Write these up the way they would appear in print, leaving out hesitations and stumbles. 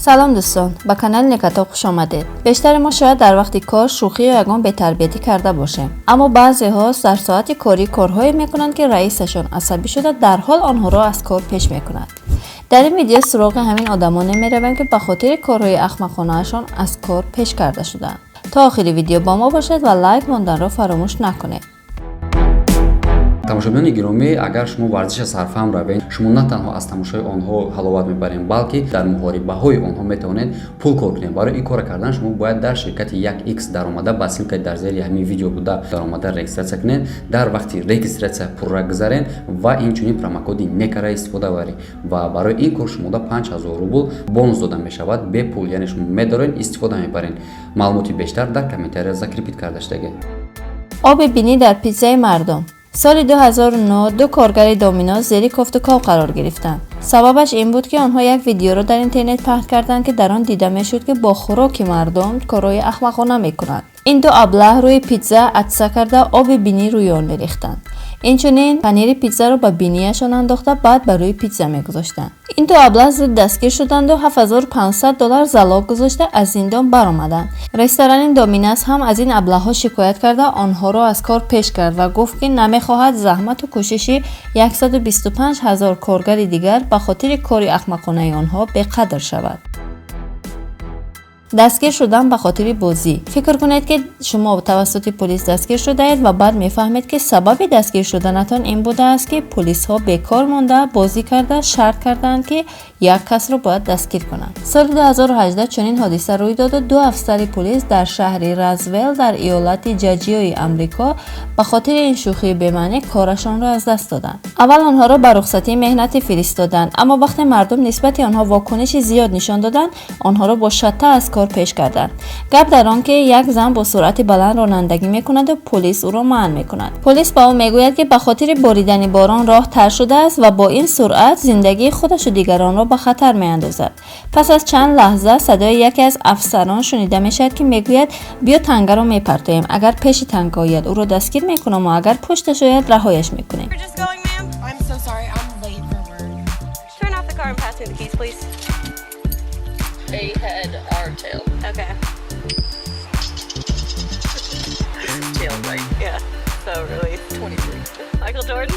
Салом, дӯстон, ба канали Некатоб хуш омадед. Бештари мо шояд дар вақти кор шӯхӣ ё ягон бетарбиятӣ карда бошем, аммо баъзеҳо дар соати корӣ корҳое мекунанд, ки раисашон асабӣ шуда, дарҳол онҳоро аз кор пеш мекунад. Дар ин видео суроғи ҳамин одамоне меравем, ки ба хотири корҳои ахмақонаашон аз кор пеш карда шудаанд. То охири видео бо мо бошед ва лайк монданро фаромӯш накунед. Тамошобинони гиромӣ, агар шумо варзиша сарфаҳм равед, шумо на танҳо аз тамошои онҳо ҳаловат мебаред, балки дар муҳорибаҳои онҳо метавонед пул кор кунед. Барои ин кора кардан шумо бояд дар ширкати 1x даромада, ба ссылка и дар зери ҳамин видео буда даромада регистрация кунед. Дар вақти регистрация пурра гузарен ва инчунин промокоди некара истифода баред ва барои ин кор шумода 5000 рубл бонус дода мешавад бепул, яъне шумо медоред, истифода мебаред. Маълумоти бештар дар комментария закрепить карда шудагӣ. Оби бинӣ дар питсаи мардум. Соли 2009 ду коргари Доминос зери кофтуков қарор гирифтанд. Сабабаш ин буд, ки онҳо як видеоро дар интернет паҳн карданд, ки дар он дида мешуд, ки бо хӯроки мардум корҳои ахмақона мекунанд. Ин ду аблаҳ рӯи питса атса карда, оби бинӣ рӯи он мерехтанд. Инчунин панири питсаро ба бинияшон андохта, баъд ба рӯи питса мегузоштанд. Ин ду аблаҳ зуд дастгир шуданду 7500 доллар залог гузошта, аз зиндон баромаданд. Ресторани Доминас ҳам аз ин аблаҳҳо шикоят карда, онҳоро аз кор пеш кард ва гуфт, ки намехоҳад заҳмату кӯшиши 125 ҳазор коргари дигар ба хотири кори ахмақонаи онҳо беқадр шавад. Дастгир шудан ба хотири бозӣ. Фикр кунед, ки шумо тавассути полис дастгир шудаед ва баъд мефаҳмед, ки сабаби дастгир шуданатон ин будааст, ки полисҳо бекор монда, бозӣ карда, шарт карданд, ки як касро бояд дастгир кунанд. Соли 2018 чунин ҳодиса рӯй доду ду афсари полис дар шаҳри Развел дар иёлати Ҷаҷиёи Амрико ба хотири ин шӯхии бемаънӣ корашонро аз даст доданд. Аввал онҳоро ба рухсатии меҳнатӣ фиристоданд, аммо вақте мардум нисбати онҳо вокуниши зиёд нишон доданд, онҳоро бо шатта аз кор пеш карданд. Гап дар он, ки як зан бо суръати баланд ронандагӣ мекунаду полис ӯро манъ мекунад. Полис ба ӯ мегӯяд, ки ба хотири боридани борон роҳ тар шудааст ва бо ин суръат зиндагии худашу дигаронро ба хатар меандозад. Пас аз чанд лаҳза садои яке аз афсарон шунида мешавад, ки мегӯяд: «Биё, тангаро мепартоем. Агар пеши танга ояд, ӯро дастгир мекунам ва агар пушташ ояд, раҳояш мекунем». You're just going, ma'am? I'm so sorry. I'm late for work. Turn off the car and pass me the keys, please. A head, R tail. Okay. Tail right. Yeah. So release. 23. Michael Jordan?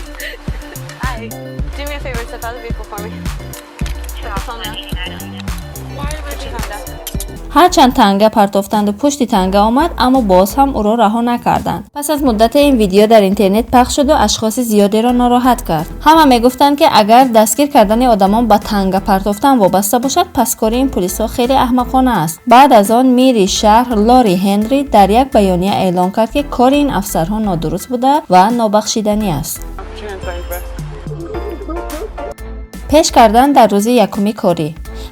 Hi. Do me a favor and step out of the vehicle for me. Put your phone down. Why am I Put your phone down. Ҳарчанд танга партофтанду пушти танга омад, аммо боз ҳам ӯро раҳо накарданд. Пас аз муддате ин видео дар интернет пахш шуду ашхоси зиёдеро нороҳат кард. Ҳама мегуфтанд, ки агар дастгир кардани одамон ба танга партофтан вобаста бошад, пас кори ин полисҳо хеле аҳмақона аст. Баъд аз он мэри шаҳр Лори Ҳенри дар як баёния эълон кард, ки кори ин афсарҳо нодуруст буда ва нобахшиданӣ аст. Пеш кардан дар рӯзи якуми корӣ.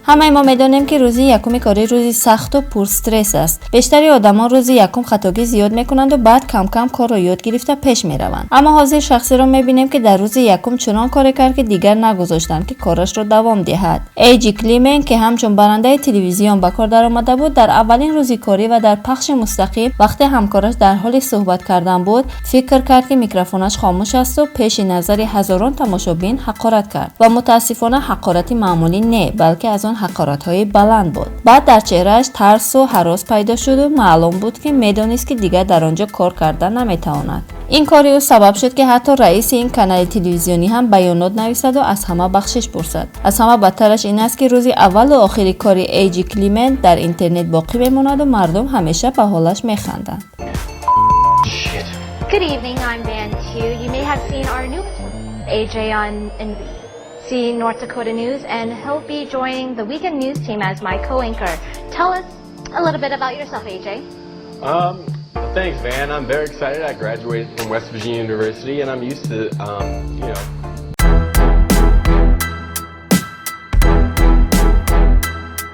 Ҳамаи мо медонем, ки рӯзи якуми корӣ рӯзи сахту пурстресс аст. Бештари одамон рӯзи якум хатогӣ зиёд мекунанду баъд камкам корро ёд гирифта, пеш мераванд. Аммо ҳозир шахсеро мебинем, ки дар рӯзи якум чунон коре кард, ки дигар нагузоштанд, ки корашро давом диҳад. Эйҷи Климен, ки ҳамчун барандаи телевизион ба кор даромада буд, дар аввалин рӯзи корӣ ва дар пахши мустақим, вақте ҳамкораш дар ҳоли суҳбат кардан буд, фикр кард, ки микрофонаш хомӯш асту пеши назари ҳазорон тамошобин ҳақорат кард. Ва мутаассифона, ҳақорати маъмулӣ не, балки аз он ҳақоратҳои баланд буд. Баъд дар чеҳрааш тарсу ҳарос пайдо шуду маълум буд, ки медонист, ки дигар дар он ҷо кор карда наметавонад. Ин кори ӯ сабаб шуд, ки ҳатто раиси ин канали телевизионӣ ҳам баёнот нависаду аз ҳама бахшиш пурсад. Аз ҳама бадтараш ин аст, ки рӯзи аввалу охири кори Эйҷи Климент дар интернет боқӣ мемонаду мардум ҳамеша ба ҳолаш механданд. Good evening, I'm Van Tu. You may have seen our new AJ on NBC North Dakota News, and he'll be joining the weekend news team as my co-anchor. Tell us a little bit about yourself, AJ. Thanks, Van. I'm very excited. I graduated from West Virginia University, and I'm used to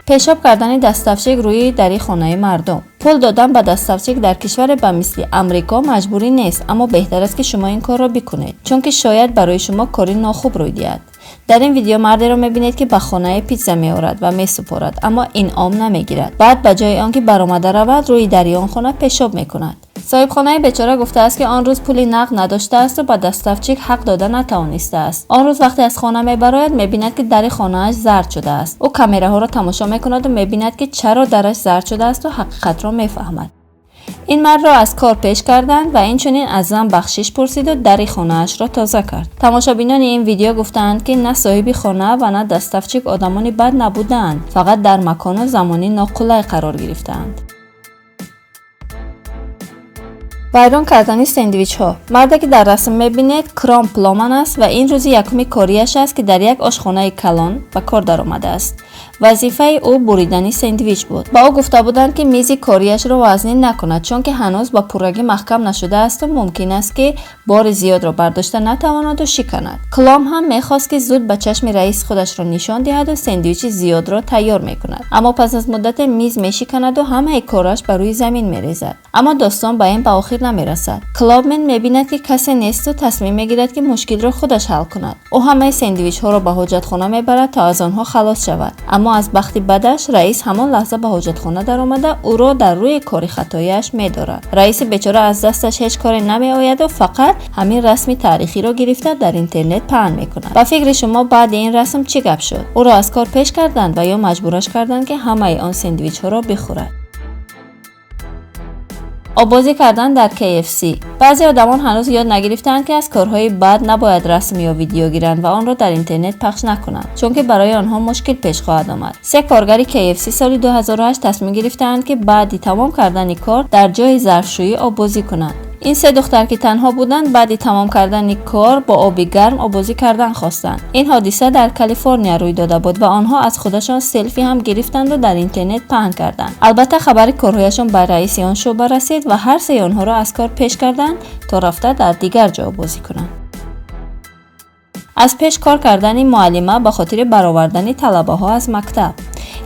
Пешоб кардани доставщик рӯи дари хонаи мардум. Пул додан ба доставщик дар кишваре ба мисли Амрико маҷбурӣ нест, аммо беҳтар аст, ки шумо ин корро бикунед, чунки шояд барои шумо кори нохуб рӯй диҳад. Дар ин видео мардеро мебинед, ки ба хонае питса меорад ва месупорад, аммо инъом намегирад. Баъд ба ҷои он ки баромада равад, рӯи дари он хона пешоб мекунад. Соҳибхонаи бечора гуфтааст, ки он рӯз пули нақд надоштаасту ба доставщик ҳақ дода натавонистааст. Он рӯз вақте аз хона мебарояд, мебинад, ки дари хонааш зард шудааст. Ӯ камераҳоро тамошо мекунаду мебинад, ки чаро дараш зард шудаасту ҳақиқатро мефаҳмад. Ин мардро аз кор пеш карданд ва инчунин аз зан бахшиш пурсиду дари хонаашро тоза кард. Тамошобинони ин видео гуфтаанд, ки на соҳиби хона ва на доставщик одамони бад набудаанд, фақат дар макону замони ноқулай қарор гирифтаанд. Вайрон кардани сендвичҳо. Марде, ки дар расм мебинед, Кром Пломан аст ва ин рӯзи якуми кориаш аст, ки дар як ошхонаи калон ба кор даромадааст. Вазифаи ӯ буридани сендвич буд. Ба ӯ гуфта буданд, ки мизи кориашро вазнин накунад, чунки ҳанӯз ба пуррагӣ маҳкам нашудаасту мумкин аст, ки бори зиёдро бардошта натавонаду шиканад. Клом ҳам мехост, ки зуд ба чашми раис худашро нишон диҳаду сендвичи зиёдро тайёр мекунад. Аммо пас аз муддате миз мешиканаду ҳамаи кораш ба рӯи замин мерезад. Аммо достон ба ин ба охир намерасад. Клобмен мебинад, ки касе несту тасмим мегирад, ки мушкилро худаш ҳал кунад. Ӯ ҳамаи сендвичҳоро ба ҳоҷатхона мебарад, то аз онҳо халос шавад. Аммо аз бахти бадаш раис ҳамон лаҳза ба ҳоҷатхона даромада, ӯро дар рӯи кори хатояш медорад. Раиси бечора аз дасташ ҳеҷ коре намеояду фақат ҳамин расми таърихиро гирифта дар интернет паҳн мекунад. Ба фикри шумо, баъди ин расм чӣ гап шуд? Ӯро аз кор пеш карданд ва ё маҷбураш карданд, ки ҳамаи он сендвичҳоро бихӯрад? Оббозӣ кардан дар KFC. Баъзе одамон ҳанӯз ёд нагирифтаанд, ки аз корҳои бад набояд расм ё видео гиранд ва онро дар интернет пахш накунанд, чунки барои онҳо мушкил пеш хоҳад омад. Се коргари KFC соли 2008 тасмим гирифтаанд, ки баъди тамом кардани кор дар ҷои зарфшӯӣ оббозӣ кунанд. Ин се духтар, ки танҳо буданд, баъди тамом кардани кор бо оби гарм оббозӣ кардан хостанд. Ин ҳодиса дар Калифорния рӯй дода буд ва онҳо аз худашон селфи ҳам гирифтанду дар интернет паҳн карданд. Албатта, хабари корҳояшон ба раиси он шӯъба расид ва ҳар сеи онҳоро аз кор пеш карданд, то рафта дар дигар ҷо оббозӣ кунанд. Аз пеш кор кардани муаллима ба хотири баровардани талабаҳо аз мактаб.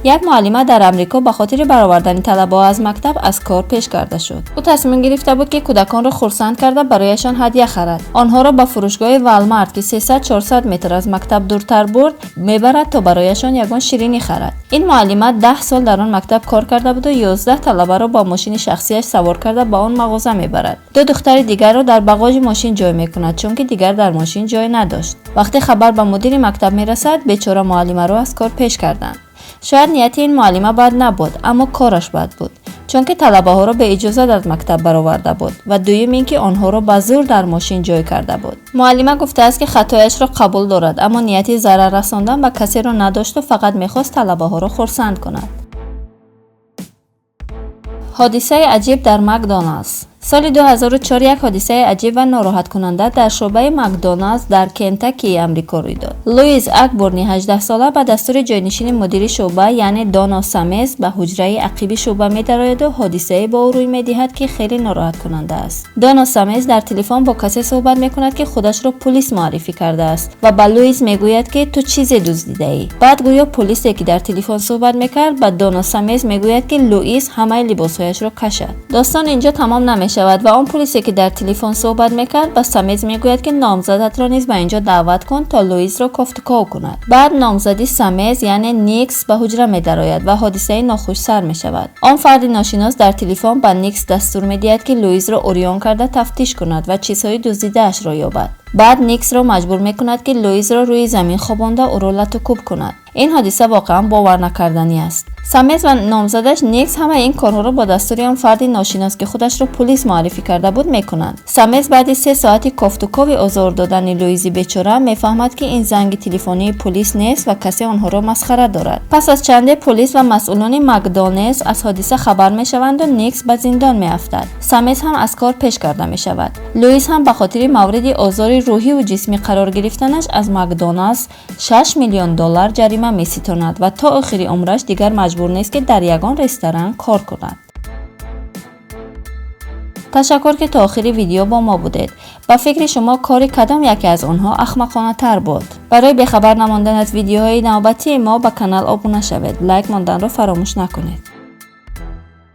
Як муаллима дар Амрико ба хотири баровардани талабаҳо аз мактаб аз кор пеш карда шуд. Ӯ тасмим гирифта буд, ки кӯдаконро хурсанд карда, барояшон ҳадя харад. Онҳоро ба фурӯшгоҳи Валмарт, ки 300-400 метр аз мактаб дуртар бурд, мебарад, то барояшон ягон ширинӣ харад. Ин муаллима 10 сол дар он мактаб кор карда буду 11 талабаро бо мошини шахсияш савор карда ба он мағоза мебарад. Ду духтари дигарро дар бағожи мошин ҷой мекунад, чунки дигар дар мошин ҷой надошт. Вақте хабар ба мудири мактаб мерасад, бечора муаллимаро аз кор пеш карданд. Шояд нияти ин муаллима бад набуд, аммо кораш бад буд, чунки талабаҳоро беиҷозат аз мактаб бароварда буд ва дуюм ин ки онҳоро ба зӯр дар мошин ҷой карда буд. Муаллима гуфтааст, ки хатояшро қабул дорад, аммо нияти зарар расондан ба касеро надошту фақат мехост талабаҳоро хурсанд кунад. Ҳодисаи аҷиб дар Макдоналдс. Соли 2004 як ҳодисаи аҷиб ва нороҳаткунанда дар шӯъбаи Макдоналдс дар Кентаккии Амрико рӯй дод. Луиз Акбурни 18-сола ба дастури ҷойнишини мудири шӯъба, яъне Доно Самез, ба ҳуҷраи ақиби шӯъба медарояду ҳодисае бо ӯ рӯй медиҳад, ки хеле нороҳаткунанда аст. Доно Самез дар телефон бо касе суҳбат мекунад, ки худашро пулис муаррифӣ кардааст, ва ба Луиз мегӯяд, ки ту чизе дуздидаӣ. Баъд гӯё пулисе, ки дар телефон суҳбат мекард, ба Доно Самез мегӯяд, ки Луиз ҳамаи либосҳояшро кашад. Достон инҷо тамом намешавад ва он пулисе, ки дар телефон суҳбат мекард, ба Самез мегӯяд, ки номзадатро низ ба инҷо даъват кун, то Луизро кофтуков кунад. Баъд номзади Самез, яъне Никс, ба ҳуҷра медарояд ва ҳодисаи нохуш сар мешавад. Он фарди ношинос дар телефон ба Никс дастур медиҳад, ки Луизро урён карда тафтиш кунад ва чизҳои дуздидаашро ёбад. Баъд Никсро маҷбур мекунад, ки Луизро рӯи замин хобонда, ӯро латукӯб кунад. Ин ҳодиса воқеан боварнакарданӣ аст. Самез ва номзадаш Никс ҳамаи ин корҳоро бо дастури он фарди ношинос, ки худашро пулис муаррифӣ карда буд, мекунанд. Самез баъди 3 соати кофтукови озор додани Луизи бечора мефаҳмад, ки ин занги телефонии пулис нест ва касе онҳоро масхара дорад. Пас аз чанде пулис ва масъулони Макдоналдс аз ҳодиса хабар мешаванду Никс ба зиндон меафтад. Самез ҳам аз кор пеш карда мешавад. Луиз ҳам ба хотири мавриди озори рӯҳиву ҷисмӣ қарор гирифтанаш аз Макдоналдс 6 миллион доллар ҷарима меситонад ва то охири умраш дигар маҷбур нест, ки дар ягон ресторан кор кунад. Ташаккур, ки то охири видео бо мо будед. Ба фикри шумо, кори кадом яке аз онҳо ахмақонатар буд? Барои бехабар намондан аз видеоҳои навбатии мо ба канал обуна шавед, лайк монданро фаромӯш накунед.